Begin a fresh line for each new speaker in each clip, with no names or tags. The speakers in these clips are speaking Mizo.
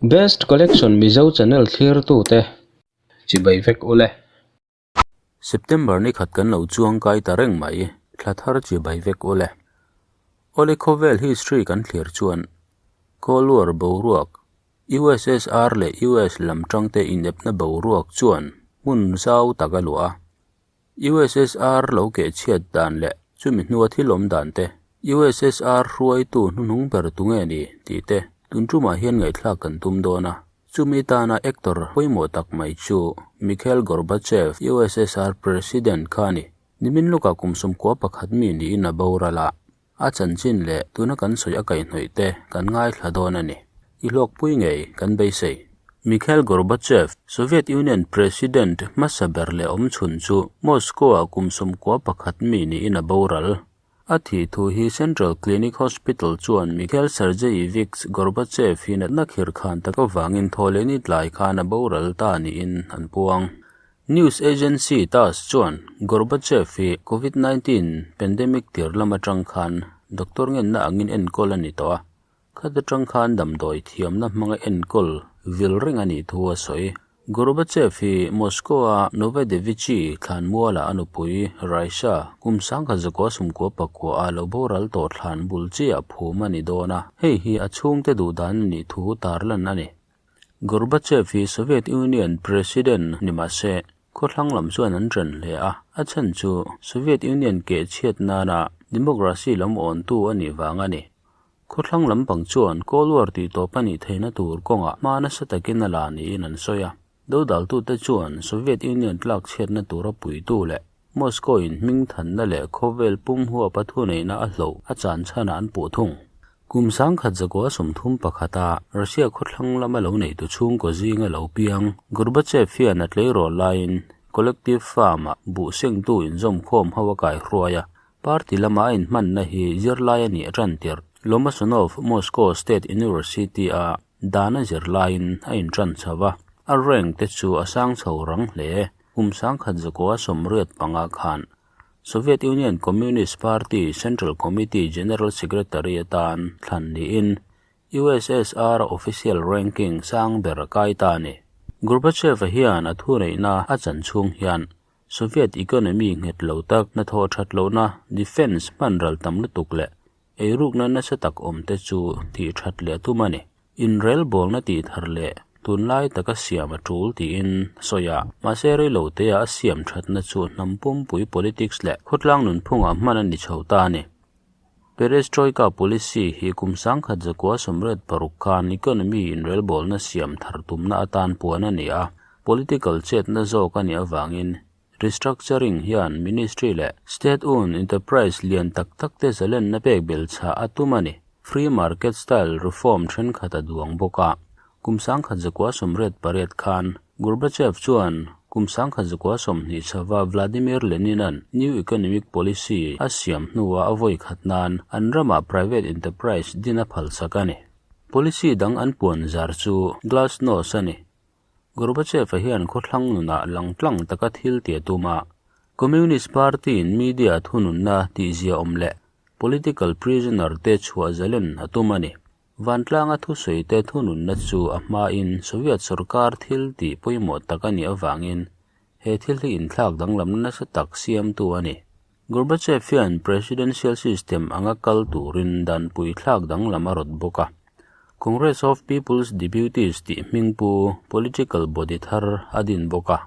Best Collection Mizo channel thlirtute chibai vek ule.
September ni khat kan lo chuang kai ta reng mai, thla thar chibai vek ule. Awle khawvel history kan thlir chuan Cold War boruak, USSR leh US lam tangte inepna boruak chuan hmun zau tak a luah a. USSR lo keh chhiat dan leh chumi hnua thil awm dan te, USSR hruaitu hnuhnung ber tunge ni tih te tun tumah hian ngaihthlak kan tum dawn a. Chumi tana actor pawimawh tak mai chu Mikhail Gorbachev, USSR President kha a ni. Nimin lawkah kum 11 mi niin a boral a, a chanchin leh tuna kan sawi a kaihhnawih te kan ngaithla dawn a ni. I hlawkpui ngei kan beisei. Mikhail Gorbachev, Soviet Union President hmasa ber leh awmchhun chu Moscow-ah kum 91 mi niin a boral. A thih thu hi Central Clinic Hospital chuan Mikhail Sergeyevich Gorbachev hi natna khir khan tak avangin thawhlehni tlai khan a boral ta niin an puang. News agency Tass chuan Gorbachev hi Covid 19 pandemic tir lam atang khan doctor ngenna angin enkawl a ni tawh a, khat atang khan damdawi thiamna hmanga enkawl vil reng a nih thu a sawi. Gorbachev hi Moscow-a Novodevichy thlanmualah a nupui Raisa kum 1999 a lo boral tawh thlan bul chiah phum a ni dawn a, hei hi a chhungte duhdan a nih thu tarlan a ni. Gorbachev hi Soviet Union President ni mah se, khawthlang lam chuan an ṭan hle a, a chhan chu Soviet Union keh chhiat nana democracy lam awntu a nih vang a ni. Khawthlang lampang chuan Cold War tih tawp a nih theihna tur kawngah hma nasa takin a la niin an sawi a. Dodaltute chuan Soviet Union tlak chhiatna tura puitu leh Moscow in hmingthanna leh khawvel pum huapa thuneihna a hloh a chan chhanah an puh thung. Kum 1931 a Russia khawthlang lama lo neitu chhungkaw zinga lo piang Gorbachev hian a tleirawl laiin collective farm-ah buh sengtu inzawmkhawm ho a kaihruai a, party lama a inhmanna hi zirlai a nih a tan tirh. Lomonosov Moscow State University-a dan a zir laiin a intan chho a, a rank te chu a sang chho rang hle. Kum 1985 khan Soviet Union Communist Party Central Committee General Secretary atan thlan niin USSR official ranking sang ber a kai ta a ni. Gorbachev-a hian a thuneihna a chan chhung hian Soviet economy nghet lo tak, hnathawh that lohna, defence hman ral tam lutuk leh eirukna nasa tak awm te chu tih that leh a tum a ni. Inrelbawlna tih thar leh tunlai taka siam a tul tiin a sawi a, mahse reilotea a siam thatna chu hnam pumpui politics leh khawtlang nunphungah hman a ni chho ta a ni. Perestroika policy hi kum 1986 khan economy inrelbawlna siam thar tumna atan puan a ni a, political chetna zawk a nih avangin restructuring hian ministry leh state-owned enterprise lian tak tak te zalenna pek belchhah a tum a ni. Free market style reform thenkhat a duang bawk a. Kum 1988 khan Gorbachev chuan kum 1920 chhova Vladimir Lenin-a'n New Economic Policy a siam hnuah a vawi khat nan an ramah private enterprise din a phalsak a ni. Policy dang an puan zar chu Glasnost a ni. Gorbachev-a hian khawthlang nunah langtlang taka thil ti a tum a, Communist Party-in media thununna tihzia awm leh political prisoner te chhuah zalen a tum a ni. Vantlanga thusawi te thununna chu a hmain Soviet sorkar thil tih pawimawh tak a nih avangin he thil hi inthlak danglamna nasa tak siamtu a ni. Gorbachev hian presidential system anga kal turin danpui thlak danglam a rawt bawk a. Congress of People's Deputies tih hmingpu political body thar a din bawk a.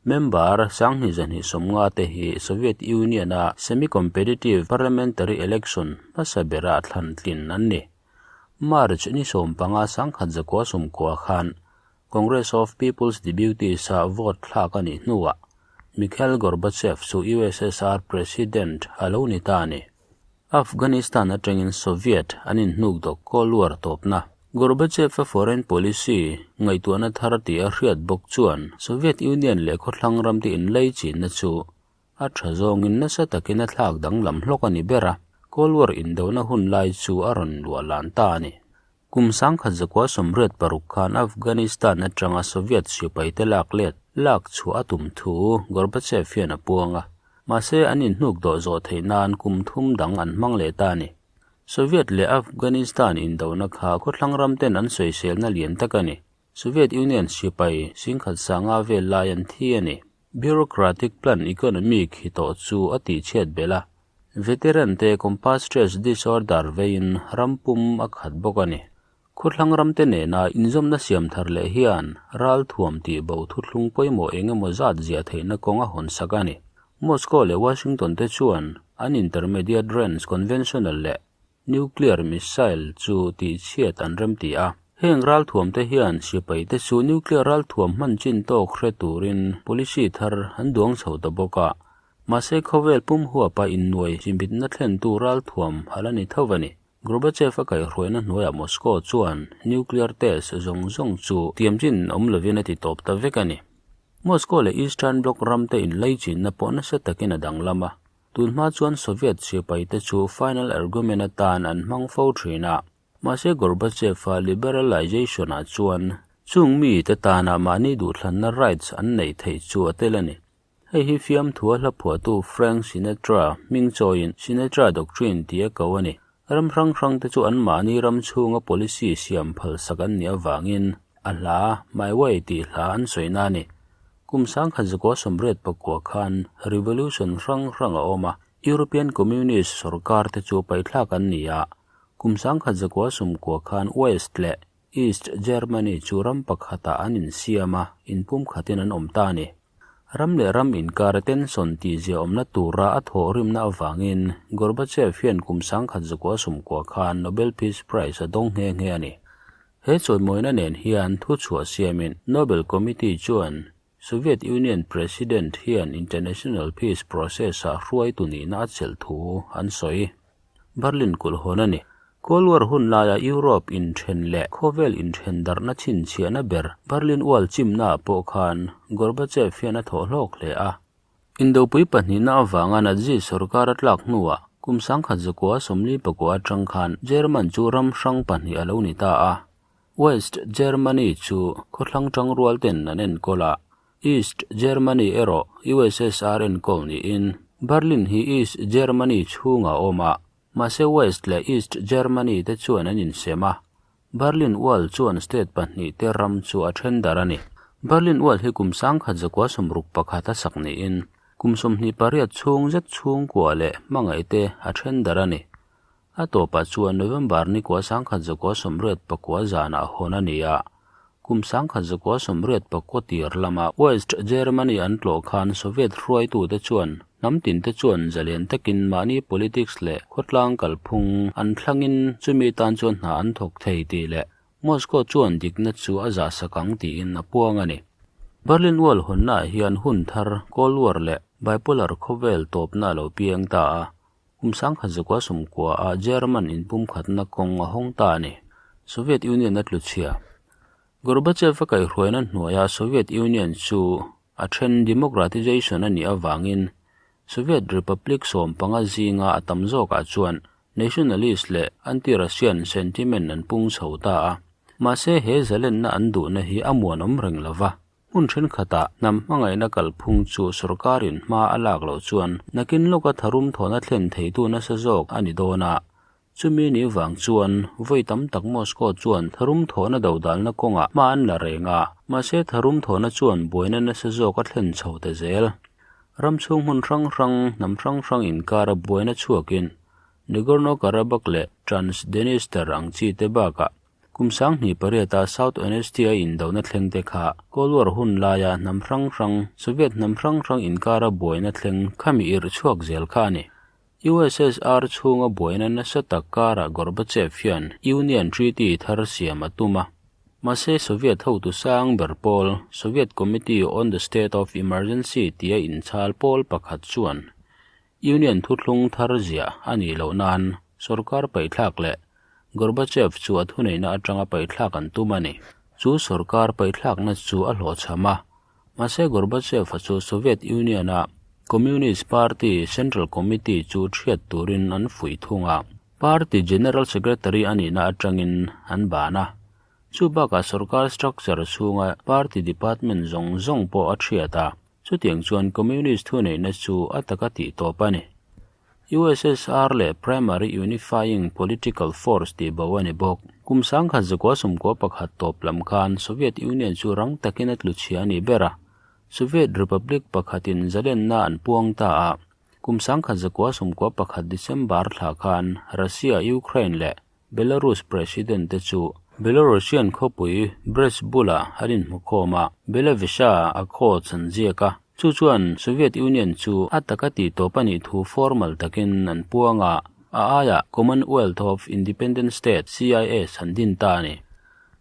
Member 2250 te hi Soviet Union-a semi-competitive parliamentary election hmasa bera thlan tlin an ni. March ni 15 1990 khan Congress of People's Deputies-a vote thlak a nih hnuah Mikhail Gorbachev chu USSR President a lo ni ta a ni. Afghanistan atangin Soviet an inhnuk dawk Cold War tawpna. Gorbachev-a foreign policy ngaihtuahna thar tih a hriat bawk chuan Soviet Union leh khawthlang ramte inlaichinna chu a tha zawngin nasa takin a thlak danglam hlawk a ni ber a, Cold War indona hun lai chu a rawn luah lan ta a ni. Kum 1986 khan Afghanistan atanga Soviet sipaite lak let lak chhuah a tum thu Gorbachev hian a puang a, mahse an inhnuk dawh zawh theih nan kum thum dang an hmang leh ta a ni. Soviet leh Afghanistan indona kha khawthlang ram ten an sawiselna lian tak a ni. Soviet Union sipai singkhat sanga vel lai an thi a ni. Bureaucratic plan economy khi tawh chu a tihchhiat belh a, veteran te compass stress disorder veiin ram pum a khat bawk a ni. Khawthlang ramte nena inzawmna siam thar leh hian ralthuam tih bo thuthlung pawimawh eng emaw zat ziah theihna kawng a hawn sak a ni. Moscow leh Washington te chuan an intermediate range conventional leh nuclear missile chu tihchhiat an remti a. Heng ralthuam te hian sipai te chu nuclear ralthuam hman chin tawk hre turin policy thar an duang chho ta bawk a. Mahse khawvel pum huapa innuai chimitna thlentu ralthuam a la ni tho a ni. Gorbachev a kaihhruaina hnuaiah Moscow chuan nuclear test zawng zawng chu tiamchin awm lovin a ti tawp ta vek a ni. Moscow leh Eastern Bloc ramte inlaichinna pawh nasa takin a danglam a, tunhma chuan Soviet sipaite chu final argument atan an hmang fo thin a, mahse Gorbachev-a liberalization-ah chuan chung mite tana mahni duhthlanna rights an neih theih chu a tel a ni. Hei hi fiamthua hla phuahtu Frank Sinatra hming chawiin Sinatra Doctrine tih a ko a ni. Ram hrang hrang te chu anmahni ram chhunga policy siam phalsak an nih avangin a hla My Way tih hla an sawina a ni. Kum sangkhat zakua sawmriat pakua khan revolution hrang hrang a awm a, European Communist sorkar te chu paithlak an ni a. Kum sangkhat zakua sawmkua khan West leh East Germany chu ram pakhatah an insiam a, inpumkhatin an awm ta a ni. Ram leh ram inkar tension tihzia awmna tura a thawhrimna avangin Gorbachev hian kum sangkhat zakua sumkua khan Nobel Peace Prize a dawng nghe nghe a ni. He chawimawina nen hian thuchhuah siamin Nobel Committee chuan Soviet Union President hian international peace process-ah hruaitu nihna a chelh thu an sawi. Berlin kulh hawn a ni. Cold War hun laia Europe inthen leh khawvel inthen darhna chhinchhiahna ber Berlin Wall chimnaah pawh khan Gorbachev hian a thawh hlawk hle a. Indopui pahnihna avanga Nazi sorkar a tlak hnuah kum sangkhat zakua 44 atang khan German chu ram hrang pahnih a lo ni ta a. West Germany chu khawthlang tangrual ten an enkawl a, East Germany erawh USSR enkawl niin Berlin hi East Germany chhungah a awm a, mahse West leh East Germany te chuan an insem a. Berlin Wall chuan state pahnih te ram chu a then darh a ni. Berlin Wall hi kum sangkhat zakua 61 a sak niin kum 28 chhung zet chhungkua leh hmangaih te a then darh a ni. A tawpah chuan November ni kua sangkhat zakua 89 zanah hawn a ni a, kum sangkhat zakua 84 tir lama West Germany an tlawh khan Soviet hruaitute chuan hnam tinte chuan zalen takin mahni politics leh khawtlang kalphung an thlangin chumi tan chuan hna an thawk thei tih leh Moscow chuan dikna chu a zahsak ang tiin a puang a ni. Berlin Wall hawnnaah hian hun thar, Cold War leh bipolar khawvel tawpna a lo piang ta a, Kum sangkhat zakua sawmkua ah German inpumkhatna kawng a hawng ta a ni. Soviet Union a tlu chhia. Gorbachev a kaihhruaina hnuaia Soviet Union chu a then democratization a nih avangin Soviet Republic 15 zinga a tam zawkah chuan nationalist leh anti-Russian sentiment an pung chho ta a. Mahse he zalenna an duhna hi a muanawm reng lova. Hmun thenkhatah hnam hmangaihna kalphung chu sorkarin hma a lak loh chuan nakin lawka tharum thawhna thlen theitu nasa zawk a ni dawn a. Chumi ni vang chuan vawi tam tak Moscow chuan tharum thawhna dodalna kawngah hma an la reng a, mahse tharum thawhna chuan buaina nasa zawk a thlen chho ta zel. Ram chhung hmun hrang hrang, hnam hrang hrang inkara buaina chhuakin Nagorno-Karabakh leh Transdniester ang chi te bakah Kum 2008-a South Ossetia indona thleng te kha Cold War hun laia hnam hrang hrang, Soviet hnam hrang hrang inkara buaina thleng khami irh chhuak zel kha a ni. USSR chhunga buaina nasa tak karah Gorbachev hian Union Treaty thar siam a tum a. Mahse Soviet hotu sang ber pawl, Soviet Committee on the State of Emergency tia inchhal pawl pakhat chuan Union thuthlung thar ziah a nih loh nan sorkar paihthlak leh Gorbachev chu a thuneihna atanga paihthlak an tum a ni. Chu sorkar paihthlakna chu a hlawhchham a, mahse Gorbachev-a chu Soviet Union-a Communist Party Central Committee chu thiat turin an fuih thung a, Party General Secretary a nihna atangin an ban a. Chu bakah sorkar structure chhunga party department zawng zawng pawh a thiat a. Chutiang chuan Communist thuneihna chu a taka tih tawp a ni. USSR leh Primary Unifying Political Force tih bo a ni bawk. Kum 1991 tawp lam khan Soviet Union chu rang takin a tlu chhia a ni ber a, Soviet Republic pakhatin zalenna an puang ta a. Kum 1991 December thla khan Russia, Ukraine leh Belarus President te chu Belarusian khawpui Brest bulah an inhmukhawm a, Belavezha Accords an ziak a, chu chuan Soviet Union chu a taka tihtawp a nih thu formal takin an puang a, a aiah Commonwealth of Independent States, CIS, an din ta a ni.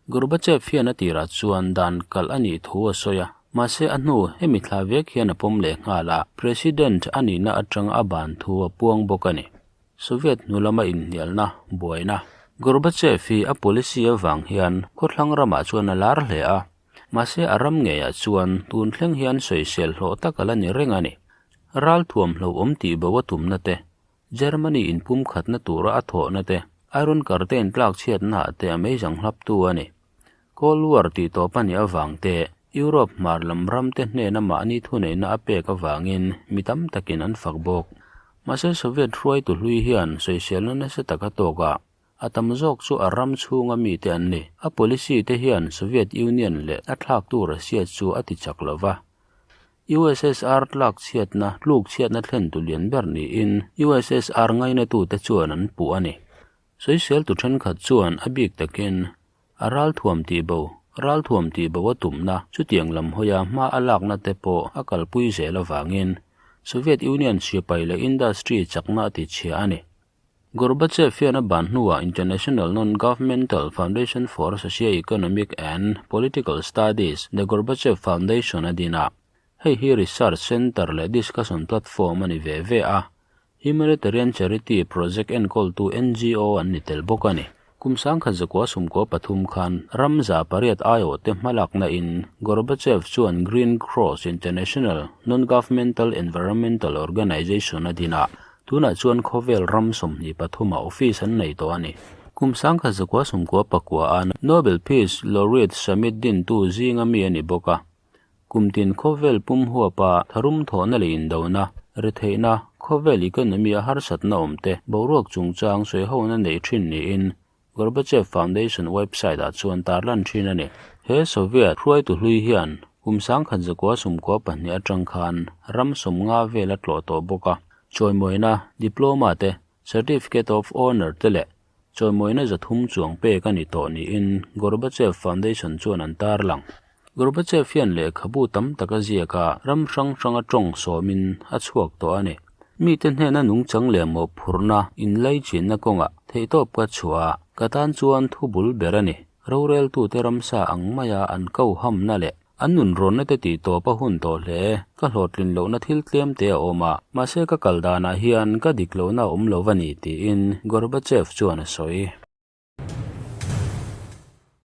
Gorbachev hian a tirah chuan dan kalh a nih thu a sawi a, mahse a hnu hemi thla vek hian a pawm leh nghal a, President a nihna atang a ban thu a puang bawk a ni. Soviet hnu lama inhnialna, buaina. Gorbachev hi a policy avang hian khawthlang ramah chuan a lar hle a, mahse a ram ngeiah chuan tun thleng hian sawisel hlawh tak a la ni reng a ni. Ral thuamhlo awm tih bo a tumna te, Germany inpumkhatna tura a thawhna te, Iron Curtain tlakchhiatna ah te a meizang hlaptu a ni. Cold War tih tawp a nih avang te, Europe hmar lam ram te hnena mahni thuneihna a pek avangin mi tam takin an fak bawk. Mahse Soviet hruaitu hlui hian sawiselna nasa tak a tawk a, a tam zawk chu a ram chhunga mite an ni. A policy te hian Soviet Union leh a thlaktu Russia chu a ti chak lo va. USSR tlak chhiatna, tluk chhiatna thlentu lian ber niin USSR ngainatute chuan an puh a ni. Sawiseltu thenkhat chuan a bik takin a ralthuam tih bo, ralthuam tih bo a tumna chutiang lam hawia hma a lakna te pawh a kalpui zel avangin Soviet Union sipai leh industry chakna a tichhia a ni. Gorbachev hian a ban hnuah International Non-Governmental Foundation for Socio-Economic and Political Studies, The Gorbachev Foundation a din a. Hei hi research center leh discussion platform a ni ve ve a. Humanitarian Charity Project enkawltu ngo an ni tel bawk a ni. Kum 1993 khan ram 800 aiawhte hmalakna in Gorbachev chuan Green Cross International Non-Governmental Environmental Organization a din a, tunah chuan khawvel ram 23 ah office an nei tawh a ni. Kum 1999 a Nobel Peace Laureate Summit dintu zinga mi a ni bawk a. Kum tin khawvel pum huapa tharum thawhna leh indona, retheihna, khawvel economy a harsatna awm te, boruak chungchang sawihona neih thin niin Gorbachev Foundation website ah chuan tarlan thin a ni. He Soviet hruaitu hlui hian kum 1992 atang khan ram 50 vel a tlawh tawh bawk a, chawimawina, diploma te, certificate of honour te leh Chawimawina 300 chuang pek a ni tawh niin Gorbachev Foundation chuan an tarlang. Gorbachev hian lehkhabu tam tak a ziak a, ram hrang hranga tawng sawmin a chhuak tawh a ni. Mite hnena nungchang leh mawhphurhna inlaichinna kawngah theihtawp ka chhuah a, ka tan chuan thu bul ber a ni. Roreltute ramsa ang maia an kohamna leh An nunrawnna te tih tawp a hun tawh hle. Ka hlawhtlin lohna thil tlem te a awm a, mahse ka kal danah hian ka dik lohna a awm lo va ni, tiin Gorbachev chuan a sawi.